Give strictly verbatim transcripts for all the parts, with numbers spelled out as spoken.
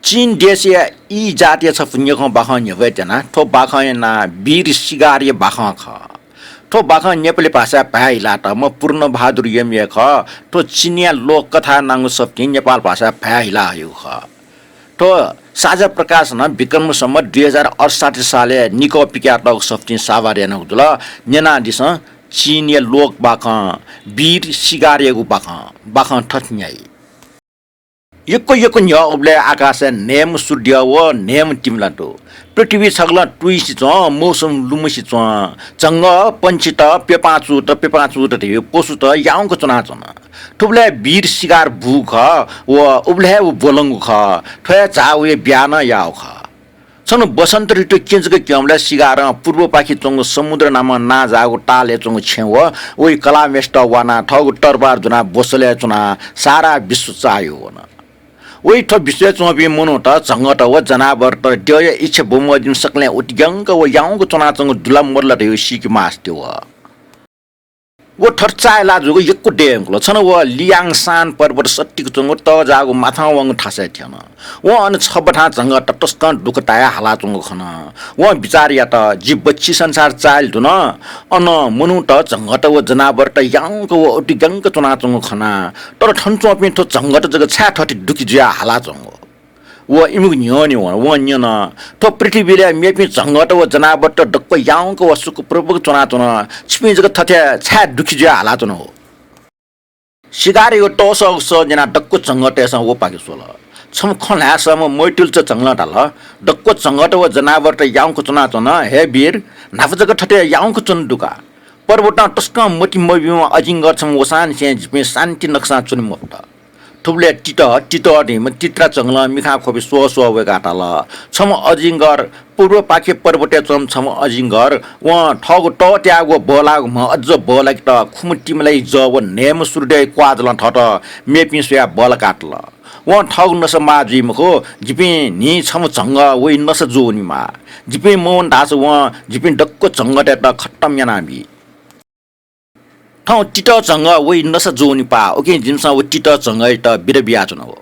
चीन देशया ई जातया छपु न्यखं बाखं न्ह्यब्वये त्यना। थ्व बाखंया नां वीर सिगारया बाखं खः। थ्व बाखं नेपाली भाषाय् भाय् हिलातःम्ह पूर्णबहादुर यमया खः। थ्व चीनया लोककथा नांगु सफुतिं नेपाल भाषाय् भाय् हिला हयागु खः। थ्व साझा प्रकाशनं विक्रम सम्वत दुई हजार अठसट्ठी सालय् निकः पिकयातःगु सफुतिं साभार यानागु जुल। न्यनादिसँ चीनया लोकबाखं वीर सिगारयागु बाखं। बाखं थथे न्ह्याइ। यक्व यक्व न्ह्यः उबलय् आकाशय् न्हय्म्ह सूर्य व न्हय्म्ह तिमिला दु। पृथ्वी छगलं तुइसे च्वं, मौसम लुमसे च्वं। झंगः, पंक्षीत, प्यपांचूत, प्यपांचूत धयागु पशुत याउँक च्वनाच्वन। थुबलय् वीर सिगार बू खः व उबलय् हे व ब्वलंगु खः। थ्व हे झाः वया ब्याहा नं याःगु खः। छन्हु वसन्त ऋतु किंजक क्यंबलय् सिगारं पूर्वपाखे च्वंगु समुद्र नामं नांजाःगु तालय् च्वंगु छेँ व वइ कलाःम्हेसित वानाः थःगु तरबार ज्वनाः ब्वसलय् च्वनाः सारा विश्व चाःह्यू वन। वइ थ्व विश्वय् च्वंपिं मनूत, झंगःत व जनावरत द्यःया इच्छा बमवःजिम्ह सकलें उतिग्यंक व याउँक च्वनाच्वंगु दु ला मदु ला धयागु सीके मास्ति वः। व थथे चाःहिला जूगु यक्व दये यंकल। छन्हु व लियाङसान पर्वत सत्तिक च्वंगु तःजाःगु माथं वंगु थासय् थ्यन। वं अन छबथां झंगःत तसकं दुःख तायाः हालाच्वंगु खन। वं बिचाः यात, जि बच्छि संसार चाःहिल धुन। अन मनूत, झंगःत व जनावरत याउँक व उतिग्यंक च्वनाच्वंगु खना। तर थन च्वंपिं थ्व झंगःत जक छाय् थथे दुःखी जुयाः हालाच्वंगु? व इमिगु न्ह्यःने वन। वं न्यन, थ्व पृथ्वीलय् मेपिं झंगःत व जनावरत दक्व याउँक व सुखपूर्वक च्वनाच्वन, छिपिं जक थथे छाय् दुःखी जुयाः हालाच्वन हो? सिगारयागु तःसःगु सः न्यनाः दक्व झंगःतय्सं वपाखे स्वल। छम्ह खँ ल्हाये सःम्ह मैतुल्च झंगलं धाल, दक्व झंगःत व जनावरत याउँक च्वनाच्वन, हे वीर, न्हापा जक थथे याउँक च्वने दु का? पर्वतं तसकं मति मबीम्ह अजिंगर छम्ह वसांनिसें जिपिं शान्ति नकसां च्वने मफुत। थुबलय् तितः, तितः धइम्ह तित्रा झंगलं मिखां ख्वबि स्वः स्वः वय्काः धाल, छम्ह अजिंगर, पूर्वपाखे पर्वतय् च्वंम्ह छम्ह अजिंगर, वं थःगु तःत्याःगु व बहलाःगु म्ह अज्ज बहलाकेत खुम्ह तिमिलाइ जः व न्हय्म्ह सूर्यया क्वाःजलं थःत मेपिं स्वयाः बहलाकातल। वं थःगु नसा माः जुइ मखु, जिपिं न्हि छम्ह झंगः वइ नसा जुवनेमाः। जिपिं मवन धाःसा वं जिपिं दक्व झंगःतय्त खतम यानाबी। थौं तितः झंगः वइ नसा जुवनेपाः, उकिं जिमिसं व तितः झंगःयात बिदा बियाच्वना। व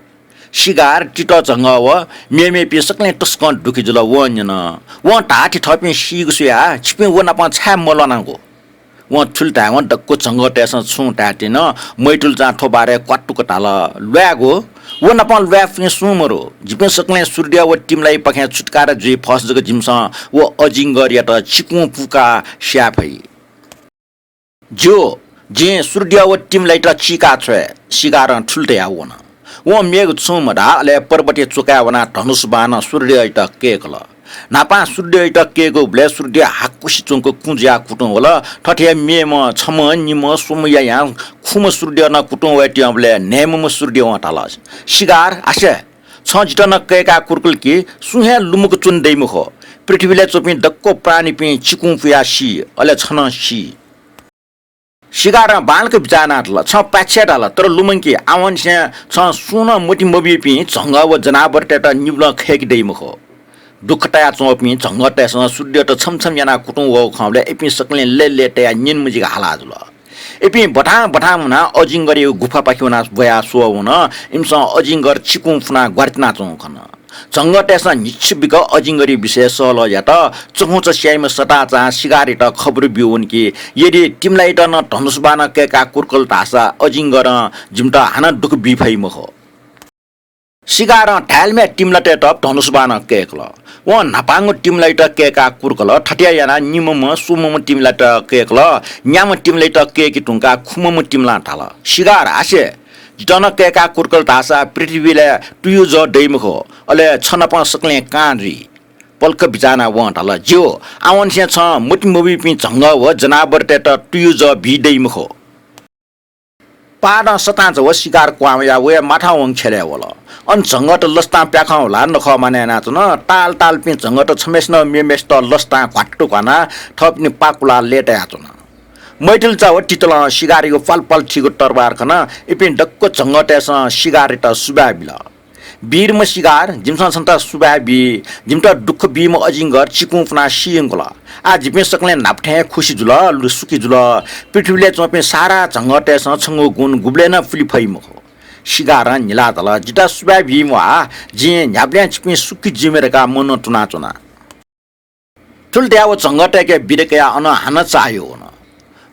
सिगार, तितः झंगः व मेमेपिं सकलें तसकं दुःखी जुल। वं न्यन, वं धाःथें थःपिं सीगु स्वयाः छिपिं व नाप छाय् मल्वानागु? वं थुलि धायेवं दक्व झंगःतय्सं छुं धायेत्यन, मैतुल्चां थ्व बारे क्वातुक धाल, ल्वायेगु? व नाप ल्वाये फुकें सुं मदु। जिपिं सकलें सूर्य व तिमिलाइपाखें छुत्कारा जुइ फःसा जक जिमिसं व अजिंगरयात चिकुं पुकाः स्याये फइ। ज्यू, जिं सूर्य व तिमिलाइत चीका छ्वये। सिगारं थुलि धयाः वन। वं मेगु छुं मधाः, अले पर्वतया चुकाय् वनाः धनुष बाणं सूर्ययाइत कय्कल। न्हापां सूर्ययाइत कय्कूबलय् सूर्य हाकुसे च्वंक कुँ जुयाः कुतुं वल। थथे हे मेम्ह, छम्ह, निम्ह, स्वम्हया यां खुम्ह सूर्य नं कुतुं वयेत्यंबलय् न्हय्म्हम्ह सूर्यं धाल, सिगार, आसे, छं जितः नं कय्काः कुर्कल कि सुं हे लुमंक च्वने दइ मखु। पृथ्वीलय् च्वंपिं दक्व प्राणीपिं चिकुं पुयाः सी, अले छ नं सी। सिगारं बांलाक बिचाः यानाः धाल, छं पाय्छि हे धाल, तर लुमंकि, आवंनिसें छं सुं नं मति मबीपिं झंगः व जनावरतय्त निबलं खय्के दइ मखु। दुःख तायाच्वंपिं झंगःतय्सं सूर्ययात छम्ह छम्ह यानाः कुतुं वःगु खंबलय् इपिं सकलें लय्‌लय् तयाः न्यनेमजिक हाला जुल। इपिं बथां बथां मुनाः अजिंगरया गुफापाखे वनाः ब्वयाः स्वः वन। इमिसं अजिंगर चिकुं पुनाः ग्वारातिनाच्वंगु खन। झंगःतय्सं न्हिच्छि बिक अजिंगरया विषयय् सहलह यात। चखुंचा स्याइम्ह सताचां सिगारयात खबर ब्यूवन कि यदि तिमिलाइत नं धनुष बाणं कय्काः कुर्कल धाःसा अजिंगरं जिमित हानं दुःख बी फइ मखु। सिगारं धाय्‌लाम्ह तिमिलातय्त धनुष बाणं कय्कल। वं न्हापांगु तिमिलाइत कय्काः कुर्कल। थथे यानाः निम्हम्ह, स्वम्हम्ह तिमिलाइत कय्कल। न्याम्ह तिमिलाइत कय्के धुंकाः खुम्हम्ह तिमिलां धाल, सिगार, आसे, जितः नं कय्काः कुर्कल धाःसा पृथ्वीलय् तुयु जः दइ मखु, अले छ नाप सकलें कां जुइ। पलख बिचाः यानाः वं धाल, ज्यू, आवंनिसें छं मति मबीपिं झंगः व जनावरतय्त तुयु जः बी दइ मखु। पाहाडं सतांचा व सिगार क्वहां वयाः वया माथां वंगु ख्यलय् वल। अन झंगःत लसतां प्याखं हुलाः नखः मानय् यानाच्वन। ताल तालपिं झंगःत छम्हय्सिनं मेम्हय्सित लसतां घ्वात्तु घ्वानाः थःपिनि पाकुलाः लय्‌तायाच्वन। मैतुल्चा व तितलं सिगारयागु पाल पाल थीगु तरबार खनाः इपिं दक्व झंगःतय्सं सिगारयात सुभाय् बिल। वीरम्ह सिगार, जिमिसं छन्त सुभाय् बी। जिमित दुःख बीम्ह अजिंगर चिकुं पुनाः सी यंकल। आः जिपिं सकलें न्हापा थें हे खुसी जुल, लु-, सुखी जुल। पृथ्वीलय् च्वंपिं सारा झंगःतय्सं छंगु गुण गुबलें नं पुले फइ मखु। सिगारं न्हिलाः धाल, जितः सुभाय् बी म्वाः, जिं न्ह्याबलें छिपिं सुखी जुइमा धकाः मनू तुनाच्वना। थुलि धयाः व झंगःतय्‌के बिदा कयाः अनं हानं चाःह्यू वन।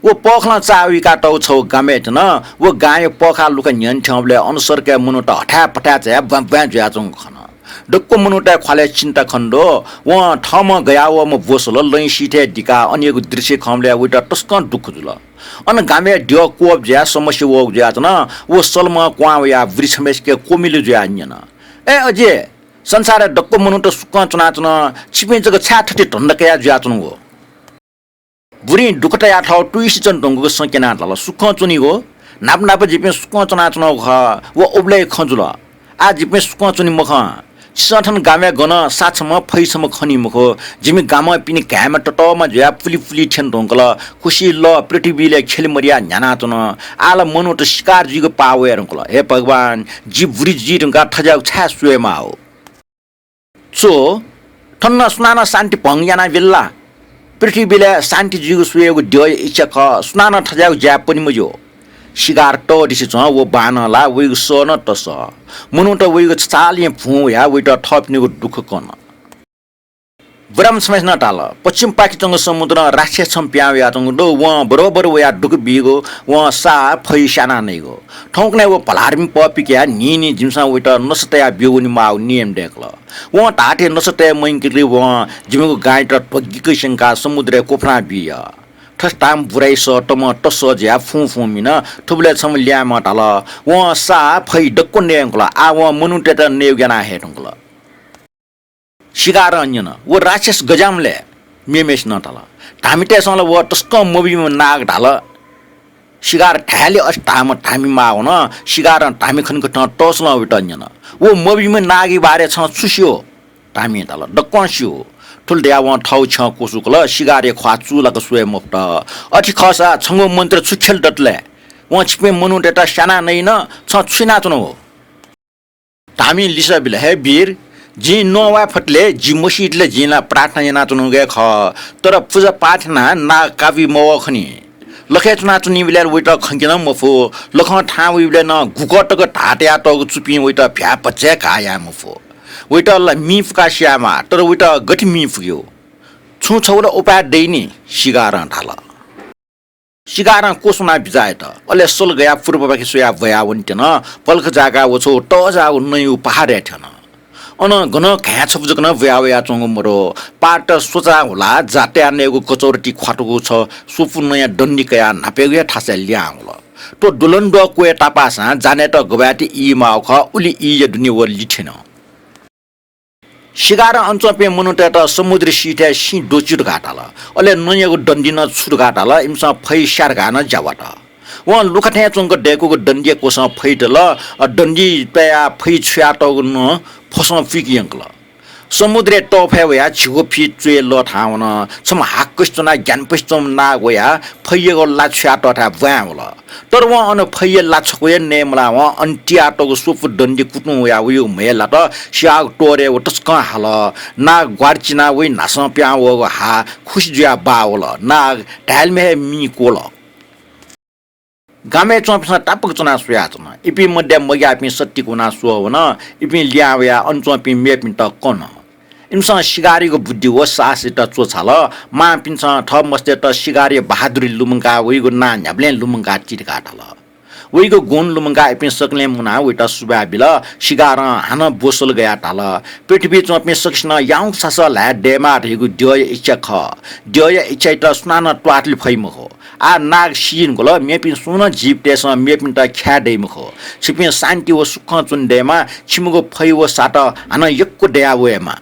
व पःखालं चाःह्युइकातःगु छगू गामय् थ्यन। व गांया पःखाः लुखा न्ह्यःने थ्यंबलय् अन सडकय् मनूत हथाय् पथाय् झायाः ब्वाँय् ब्वाँय् जुयाच्वंगु खन। दक्व मनूतय् ख्वालय् चिन्ता खनेदु। वं थःम्हं गयावःम्ह ब्वसल लँय् सिथय् दिकाः अन याःगु दृश्य खंबलय् वइत तसकं दुःख जुल। अन गामय् द्यः क्वप जुयाः समस्या वःगु जुयाच्वन। व सलमं क्वहां वयाः बुरी छम्हय्‌सिके क्वमिलु जुयाः न्यन, ए अजि, संसारय् दक्व मनूत सुखं च्वनाच्वन, छिपिं जक छाय् थथे धन्दा कयाः जुयाच्वनागु? बुरिं दुःख तयाः थः तुइसे च्वने धुंकूगु सँ क्यनाः धाल, सुखं च्वनीगु? न्हापा न्हापा जिपिं सुखं च्वनाच्वनागु खः, व उबलय् खँ जुल। आः जिपिं सुखं च्वनी मखं। छिसं थन गामय् गन सा छम्ह फै छम्ह खनी मखु। जिमि गामं पिने घायेमा ततःमा जुयाः पुलि पुलि थ्यने धुंकल। खुसि लः पृथ्वीलय् खेलि मदयाः न्ह्यानाच्वन। आः ला मनूत सिकार जुइगु पाः वये धुंकल। हे भगवान, जि बुरी जुइ धुंकाः थज्याःगु छाय् स्वयेमाः? च्व, थन नं सुनानं शान्ति भंग यानाबिल ला? पृथ्वीलय् शान्ति जुइगु स्वयेगु द्यःया इच्छा खः, सुनानं थज्याःगु ज्याय् पने मज्यू। सिगार तःधिसे च्वं, व बांनं ला वइगु सः नं तसः। मनूत वइगु छचाःलिं भुं वयाः वइत थःपिनिगु दुःख कन। बुराम्ह छम्हय्‌सिनं धाल, पश्चिमपाखे च्वंगु समुद्रं राक्षस छम्ह पिहां वयाच्वंगु दु, वं बरोबर वयाः दुःख बीगु, वं सा फै स्यानाः नइगु। थौंकन्हय् व भलार्मि पः पिकयाः न्हिं न्हिं जिमिसं वइत नसा तयाः ब्यू वनेमाःगु नियम दय्‌कल। वं धाःथें नसा तये मयंकेगुलिं वं जिमिगु गांयात ध्वगिक स्यंकाः समुद्रय् क्वफुनाबी। थथे धाःम्ह बुराइ सः तमं तसः जुयाः फुं फुं मिन। थुबलय् छम्ह ल्याय्‌म्हं धाल, वं सा फै दक्व नये धुंकल, आः वं मनूतय्‌त नयेगु याना हये धुंकल। सिगारं न्यन, व राक्षस गज्याःम्ह ले? मेम्हय्‌सिनं धाल, धामितय्‌सं ला व तसकं मभिंम्ह नाग धाल। सिगार धायेले अथे धाःम्ह धामि माः वन। सिगारं धामि खनीकथं तःसलं वइत न्यन, व मभिंम्ह नागया बारे छं छु स्यू? धामिं धाल, दक्वं स्यू। थुलि धयाः वं थःगु छ्यं क्वसुकल, सिगारया ख्वाः चूलाक स्वये मफुत। अथे खःसा छंगु मन्त्र छु खेल दत ले? वं छिपिं मनूतय्‌त स्यानाः नइन, छं छु यानाच्वनागु? धामिं लिसः बिल, हे वीर, जिं नवाये फतले, जि मसीतले जिं ला प्रार्थना यानाच्वनागु हे खः, तर पुजापाठ यानाः नाग काबी मवः खनी। लखय् च्वनाच्वनीबलय् वइत खंके नं मफु, लखं थाहां वइबलय् नं गुकः तक धाः तयातःगु चुपिं वइत भ्याः भचा हे घाः याये मफु। वइत ला मिं फुकाः स्यायेमाः, तर वइत गथे मिं फुकेगु? छुं छगू ला उपाय दइ नि, सिगारं धाल। सिगारं क्वसुनाः बिचाः यात। अले सल गयाः पूर्वपाखे स्वयाः ब्वयाः वनेत्यन। पलख जाकाः व छगू तःजाःगु नँयागु पहाडय् थ्यन। अन गनं घाँय् छपु जक नं ब्वयाः वयाच्वंगु मदु। पारत स्वचां हुलाः जातय् नयेगु कचौरति ख्वातुगु छ स्वपु नँया दण्डी कयाः न्हापायागु हे थासय् लिहां वल। थ्व दुलंद्वः क्वय् तापाःसां जा नयेत गबलय् ति ई माःगु खः, उलि ईया दुने व लिथ्यन। सिगारं अन च्वंपिं मनूतय्‌त समुद्र सिथय् सिँ द्वःच्यु धकाः धाल। अले नँयागु दण्डी नं छु धकाः धाल, इमिसं फै स्या धकाः नं ज्या वात। वं लुखा थें च्वंक दय्‌कूगु दण्डीया क्वसं फै तल, अ, दण्डी तयाः फै छुयातःगु नं फसं पुइके यंकल। समुद्रया तःफय् वयाः झिगू फि च्वय् लःथां वन। छम्ह हाक्कसि च्वनाः ग्यानापसि च्वंम्ह नाग वयाः फैयागु ला छुयातःथाय् ब्वाँय् वल। तर वं अन फैया ला छकू हे नये मलावं अन तियातःगु स्वपु दण्डी कुतुं वयाः वइगु म्हय् लात। स्याःगु त्वरय् व तसकं हाल। नाग ग्वाराचिनाः वइ न्हासं पिहां वःगु हाः खुसि जुयाः बाः वल। नाग धायेलम्ह हे मिं क्वल। गामय् च्वंपिन्सं तापाक च्वनाः स्वयाच्वन। इपिं मध्य मग्याःपिं सत्तिक वनाः स्वः वन। इपिं लिहां वयाः अन च्वंपिं मेपिन्त कन। इमिसं सिगारयागु बुद्धि व साहसयात च्वछाल। मांपिन्सं थः मस्तय्‌त सिगारया बहादुरी लुमंकाः वइगु नां न्ह्याबलें लुमंकाः ति धकाः धाल। वइगु गुण लुमंकाः इपिं सकलें मुनाः वइत सुभाय् बिल। सिगारं हानं ब्वसल गयाः धाल, पृथ्वीइ च्वंपिं सकसिनं याउँक सासः ल्हाये दयेमाः धइगु द्यःया इच्छा खः। द्यःया इच्छायात सुनानं त्वाःतले फइ मखु। आः नाग सी धुंकल, मेपिं सुं नं जीवतय्‌सं मेपिन्त ख्याये दइ मखु। छिपिं शान्ति व सुखं च्वने दयेमा, छिमिगु फै व सात हानं यक्व दया वयेमा।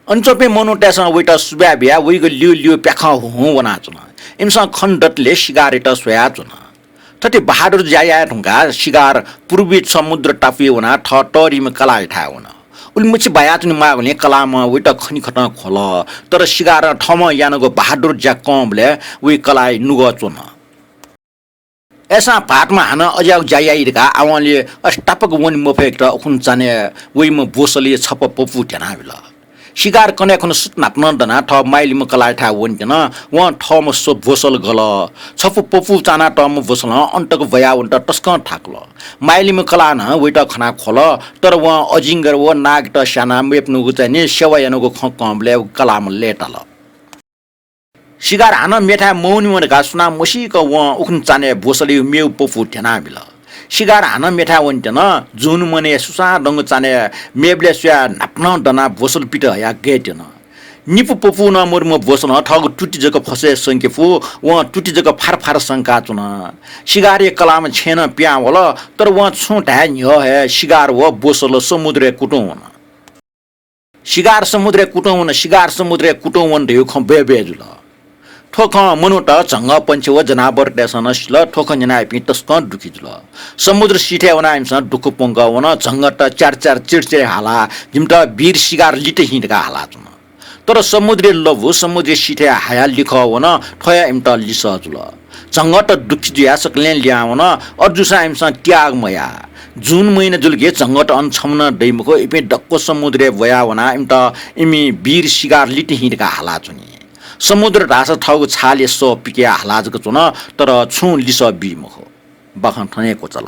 अन च्वंपिं मनूतय्‌सं वइत सुभाय् बियाः वइगु ल्यू ल्यू प्याखं हुँ हुँ वनाच्वन। इमिसं खने दतले सिगारयात स्वयाच्वन। थथे बहादुर ज्या याये धुंकाः सिगार पूर्वी समुद्र टापुइ वनाः थः तःधिम्ह कलाःयाथाय् वन। उलि मछि बायाच्वने माःगुलिं कलाःम्हं वइत खनिखतं ख्वल। तर सिगारं थःम्हं यानागु बहादुर ज्या कंबलय् वइ कलाःया नुगः च्वन। अय्‌सां भाःतम्ह हानं अज्याःगु ज्या याइ धकाः आवंलि अथे तापाक वने मफय्‌केत उखुन्हु चान्हय् वइम्ह ब्वसलया छपा पपू ध्यानाबिल। सिगार कन्हय् खुन्हु सुथ न्हापानं दनाः थः माइलिम्ह कलाःयाथाय् वनेत्यन। वं थःम्ह स्व ब्वसल गल। छपु पपू चानातःम्ह ब्वसलं अन तक ब्वयावनेत तसकं थाकल। माइलिम्ह कलाः नं वइत खनाः ख्वल, तर वं अजिंगर व नागयात स्यानाः मेपिनिगु चाहिँ नि सेवा यानागु खँ कंबलय् कलाःम्ह लय्ताल। सिगार हानं मेथाय् मवनीवं धकाः सुनां मसीक वं उखुन्हु चान्हय् ब्वसलया मेगु पपू ध्यनाबिल। सिगार हानं मेथाय् वनेत्यन। जुन मनय् सुसांदँगु चान्हय् मेबलय् स्वयाः न्हापानं दनाः ब्वसल पित हयाः गय् त्यन। निपु पपू नं मदुम्ह ब्वसलं थःगु तुति जक फसय् संके फु, वं तुति जक फार फार संकाच्वन। सिगारया कलाःम्ह छेँनं पिहां वल, तर वं छुं धाये न्ह्यः हे सिगार व ब्वसल समुद्रय् कुतुं वन। सिगार समुद्रय् कुतुं वन, सिगार समुद्रय् कुतुं वन धयागु खँ बय्बय् जुल। थ्व खँ मनूत, झंगःपंक्षी व जनावरतय्सं नं सिल। थ्व खँ न्यनाः इपिं तसकं दुःखी जुल। समुद्र सिथय् वनाः इमिसं दुःख प्वंकः वन। झंगःत च्यार च्यार चिर चिर हालाः जिमित वीर सिगार लित हिँ धकाः हालाच्वन। तर समुद्रया लँपु समुद्रया सिथय् हायाः लिखः वन। थ्व हे इमित लिसः जुल। झंगःत दुःखी जुयाः सकलें लिहां वन। अथे जूसां इमिसं त्याग मयाः। जुन महिना जुल कि झंगःत अन छम्ह नं दइ मखु। इपिं दक्व समुद्रय् ब्वयाः वनाः इमित इमि वीर सिगार लित हिँ धकाः हालाच्वनी। समुद्र धाःसा थःगु छालया सः पिकयाः हाला जक च्वन, तर छुं लिसः बी मखु। बाखं थन हे क्वचाल।